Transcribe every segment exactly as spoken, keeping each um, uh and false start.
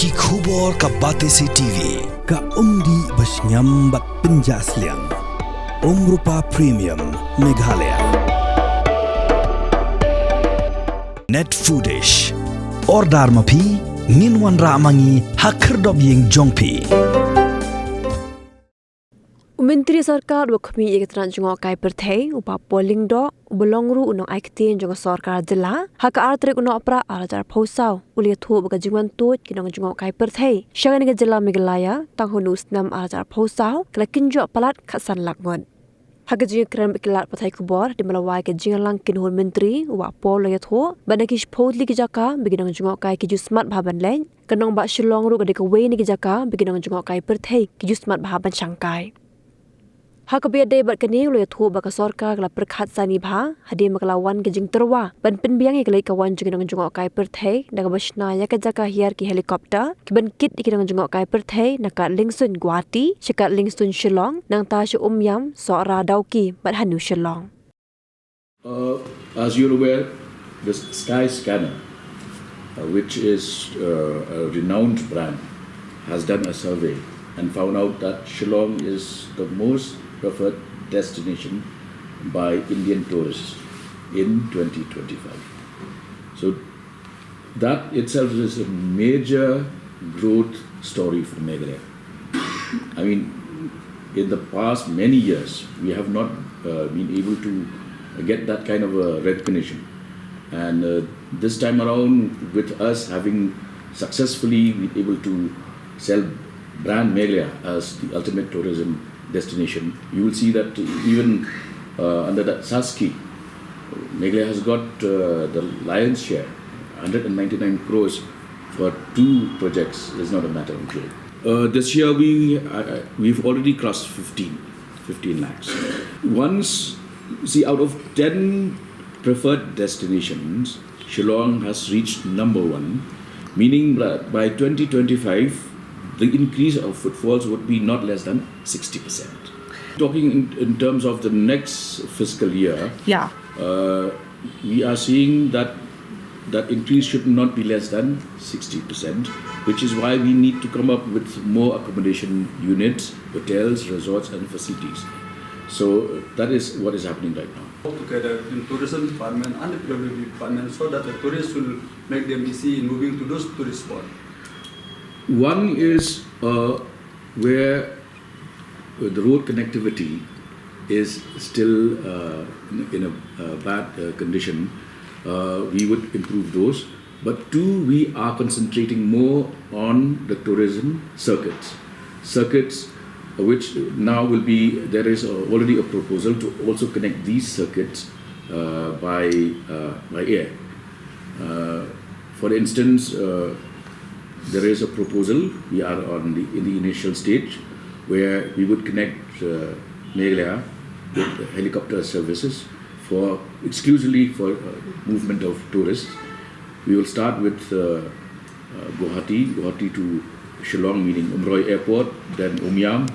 Ki khubor ka Batesi T V, ka umdih ba shngiam bad pynjah sliang. Umrupa Premium Meghalaya. Net Foodish. Order ma phi, ngin wanrah ma ngi ha khyrdop ïing jong phi. U Myntri Sorkar uba khmih ïa ka tnat jngohkai pyrthei, u Bah Paul Lyngdoh, uba long ruh u nongai ktien jong ka sorkar jylla, ha ka ar tarik u Nohprah ar hajar arphew saw, u la ïathuh ba ka jingwan tuid ki nongjngohkai pyrthei sha kane ka jylla Meghalaya tang ha une u snem ar hajar arphew saw ka la kynjoh palat khatsan lak ngut. Ha ka jingïakren bad ki lad pathai khubor hadien ba la wai ka jingïalang kynhun myntri, u Bah Paul u la ïathuh ba na ki shiphew tylli ki jaka ba ki nongjngohkai ki ju smat bha ban leit, ka nongbah Shillong ruh ka dei kawei na ki jaka ba ki nongjngohkai pyrthei ki ju smat bha ban shangkai. Ha kaba ïadei bad kane, u la ïathuh ba ka sorkar ka la pyrkhat sani bha hadien ba ka la wan ka jingtyrwa ban pynbiang ïa ka leit ka wan jong ki nongjngohkai pyrthei da kaba shna ïa ka jaka hiar ki helicopter kiban kit ïa ki nongjngohkai pyrthei na Kadlingsung Guwahati sha Kadlingsung Shillong, nangta sha Umiam, Sohra, Dawki bad ha New Shillong. Uh, as you're aware, the Sky Scanner, uh, which is, uh, a renowned brand, has done a survey and found out that Shillong is the most preferred destination by Indian tourists in twenty twenty-five. So that itself is a major growth story for Meghalaya. I mean, in the past many years, we have not, uh, been able to get that kind of a recognition. And, uh, this time around, with us having successfully been able to sell brand Meghalaya as the ultimate tourism destination, you will see that even, uh, under that SASCI, Meghalaya has got, uh, the lion's share, hundred and ninety-nine crores for two projects is not a matter of joke. Uh, this year we, uh, uh, we've already crossed fifteen, fifteen lakhs. Once, see, out of ten preferred destinations, Shillong has reached number one, meaning that by twenty twenty-five, the increase of footfalls would be not less than sixty percent. Talking in, in terms of the next fiscal year, yeah, uh, we are seeing that that increase should not be less than sixty percent, which is why we need to come up with more accommodation units, hotels, resorts, and facilities. So, uh, that is what is happening right now. Together in tourism department and the P W D department so that the tourists will make them easy in moving to those tourist spots. One is, uh, where, uh, the road connectivity is still, uh, in, in a, uh, bad, uh, condition. Uh, we would improve those. But two, we are concentrating more on the tourism circuits. Circuits, uh, which now will be, there is, uh, already a proposal to also connect these circuits, uh, by, uh, by air. Uh, for instance, uh, there is a proposal, we are on the, in the initial stage, where we would connect, uh, Meghalaya with helicopter services for, exclusively for, uh, movement of tourists. We will start with, uh, uh, Guwahati, Guwahati to Shillong, meaning Umroi Airport, then Umiam,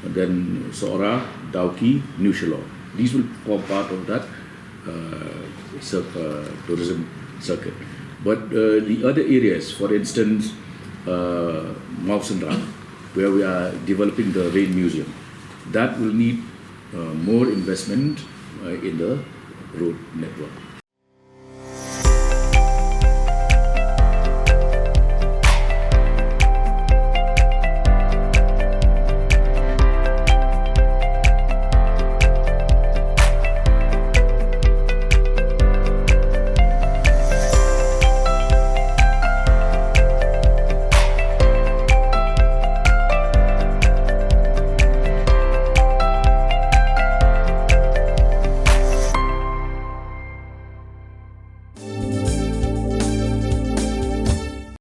then Sohra, Dawki, New Shillong. These will form part of that, uh, cir-, uh, tourism circuit. But, uh, the other areas, for instance, uh, Mawsynram, where we are developing the Rain Museum, that will need, uh, more investment, uh, in the road network.